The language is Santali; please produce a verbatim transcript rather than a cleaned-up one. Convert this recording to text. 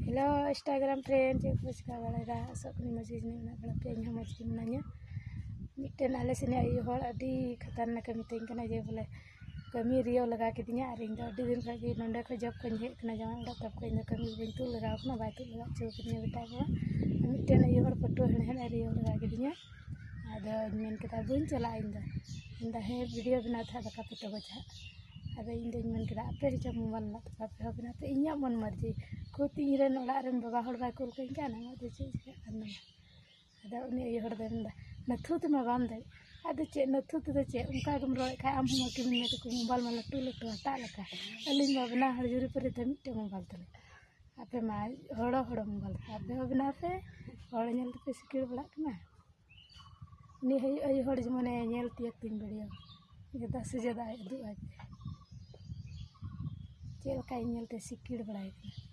ᱦᱮᱞᱳ Instagram friend, ᱪᱮᱫ ᱠᱚ ᱪᱤᱠᱟ ᱵᱟᱲᱟᱭᱮᱫᱟ? ᱟᱥᱚᱜ ᱠᱟᱹᱱᱟᱹᱧ ᱢᱚᱡᱽ ᱜᱮ ᱢᱮᱱᱟᱜ ᱵᱟᱲᱟ ᱯᱮᱭᱟ, ᱤᱧ ᱦᱚᱸ ᱢᱚᱡᱽ ᱜᱮ ᱢᱤᱱᱟᱹᱧᱟ᱾ ᱢᱤᱫᱴᱮᱱ ᱟᱞᱮ ᱥᱮᱱᱤᱡ ᱟᱭᱳ ᱦᱚᱲ ᱟᱹᱰᱤ ᱠᱷᱟᱛᱟᱨᱱᱟᱠ ᱮ ᱢᱤᱛᱟᱹᱧ ᱠᱟᱱᱟ ᱡᱮ ᱵᱚᱞᱮ ᱠᱟᱹᱢᱤ ᱨᱤᱭᱟᱹᱣ ᱞᱟᱜᱟ ᱠᱤᱫᱤᱧᱟ, ᱟᱨ ᱤᱧ ᱫᱚ ᱟᱹᱰᱤ ᱫᱤᱱ ᱠᱷᱚᱱ ᱜᱮ ᱱᱚᱸᱰᱮ ᱠᱷᱚᱱ ᱡᱚᱵ ᱠᱷᱚᱱ ᱤᱧ ᱦᱮᱡ ᱠᱟᱱᱟ ᱡᱟᱶᱟᱭ ᱚᱲᱟᱜ, ᱛᱟᱵ ᱠᱷᱚᱱ ᱤᱧ ᱫᱚ ᱠᱟᱹᱢᱤ ᱵᱟᱹᱧ ᱛᱩᱫ ᱞᱟᱜᱟᱣ ᱠᱟᱱᱟ, ᱵᱟᱭ ᱛᱩᱫ ᱞᱟᱜᱟ ᱦᱚᱪᱚ ᱠᱟᱫᱤᱧᱟ ᱵᱮᱴᱟ ᱵᱟᱵᱟ᱾ ᱢᱤᱫᱴᱮᱱ ᱟᱭᱳ ᱦᱚᱲ ᱯᱟᱹᱴᱩᱣᱟᱹ ᱦᱮᱲᱦᱮᱫ ᱮ ᱨᱤᱭᱟᱹᱣ ᱞᱟᱜᱟ ᱠᱤᱫᱤᱧᱟ᱾ ᱟᱫᱚᱧ ᱢᱮᱱ ᱠᱮᱫᱟ ᱵᱟᱹᱧ ᱪᱟᱞᱟᱜᱼᱟ ᱤᱧ ᱫᱚ᱾ ᱢᱮᱱᱫᱟ ᱦᱮᱸ ᱵᱷᱤᱰᱤᱭᱳ ᱵᱮᱱᱟᱣ ᱛᱮ ᱦᱟᱸᱜ ᱫᱟᱠᱟ ᱯᱮ ᱛᱚᱜᱚᱡᱟ ᱦᱟᱸᱜ᱾ ᱟᱫᱚ ᱤᱧ ᱫᱚᱧ ᱢᱮᱱ ᱠᱮᱫᱟ ᱟᱯᱮ ᱦᱚᱪᱚ ᱢᱳᱵᱟᱭᱤᱞ ᱢᱮᱱᱟᱜ ᱛᱟᱯᱮ, ᱟᱯᱮ ᱦᱚᱸ ᱵᱮᱱᱟᱣ ᱯᱮ, ᱤᱧᱟᱹᱜ ᱢᱚᱱ ᱢᱟᱨᱡᱤ᱾ ᱠᱷᱩᱫ ᱤᱧ ᱨᱮᱱ ᱚᱲᱟᱜ ᱨᱮᱱ ᱵᱟᱵᱟ ᱦᱚᱲ ᱵᱟᱭ ᱠᱩᱞ ᱠᱟᱹᱧ ᱠᱟᱱᱟ, ᱟᱢᱟᱜ ᱫᱚ ᱪᱮᱫ ᱪᱤᱠᱟᱹᱜ ᱠᱟᱱ ᱛᱟᱢᱟ? ᱟᱫᱚ ᱩᱱᱤ ᱟᱭᱳ ᱦᱚᱲ ᱫᱚᱭ ᱢᱮᱱᱫᱟ ᱱᱟᱹᱛᱷᱩ ᱛᱮᱢᱟ ᱵᱟᱢ ᱫᱟᱲᱮᱜ᱾ ᱟᱫᱚ ᱪᱮᱫ ᱱᱟᱹᱛᱷᱩ ᱛᱮᱫᱚ ᱪᱮᱫ? ᱚᱱᱠᱟ ᱜᱮᱢ ᱨᱚᱲᱮᱫ ᱠᱷᱟᱡ ᱟᱢ ᱦᱚᱸ ᱠᱤᱢᱤᱱ ᱢᱮ ᱛᱟᱠᱚ ᱢᱳᱵᱟᱭᱤᱞ ᱢᱟ ᱞᱟᱹᱴᱩ ᱞᱟᱹᱴᱩ ᱦᱟᱴᱟᱜ ᱞᱮᱠᱟ᱾ ᱟᱹᱞᱤᱧ ᱢᱟ ᱵᱮᱱᱟᱣ ᱦᱚᱲ ᱡᱩᱨᱤ ᱯᱟᱹᱨᱤ ᱛᱮ ᱢᱤᱫᱴᱮᱱ ᱢᱳᱵᱟᱭᱤᱞ ᱛᱟᱹᱞᱤᱧ᱾ ᱟᱯᱮ ᱢᱟ ᱦᱚᱲᱚ ᱦᱚᱲᱚ ᱢᱳᱵᱟᱭᱤᱞ ᱛᱟᱯᱮ, ᱟᱯᱮ ᱦᱚᱸ ᱵᱮᱱᱟᱣ ᱯᱮ, ᱦᱚᱲ ᱧᱮᱞ ᱛᱮᱯᱮ ᱥᱤᱠᱤᱲ ᱵᱟᱲᱟᱜ ᱠᱟᱱᱟ᱾ ᱩᱱᱤ ᱟᱭᱳ ᱟᱭᱳ ᱦᱚᱲ ᱡᱮᱢᱚᱱᱮ ᱧᱮᱞ ᱛᱤᱭᱟᱹᱜ ᱛᱤᱧ ᱵᱷᱤᱰᱤᱭᱳ, ᱡᱮᱫᱟ ᱥᱮ ᱡᱮᱫᱟ ᱩᱫᱩᱜ ᱟᱭ ᱯᱮ᱾ ᱪᱮᱫ ᱞᱮᱠᱟ ᱤᱧ ᱧᱮᱞᱛᱮ ᱥᱤᱠᱤᱲ ᱵᱟᱲᱟᱭ ᱠᱟᱱᱟ᱾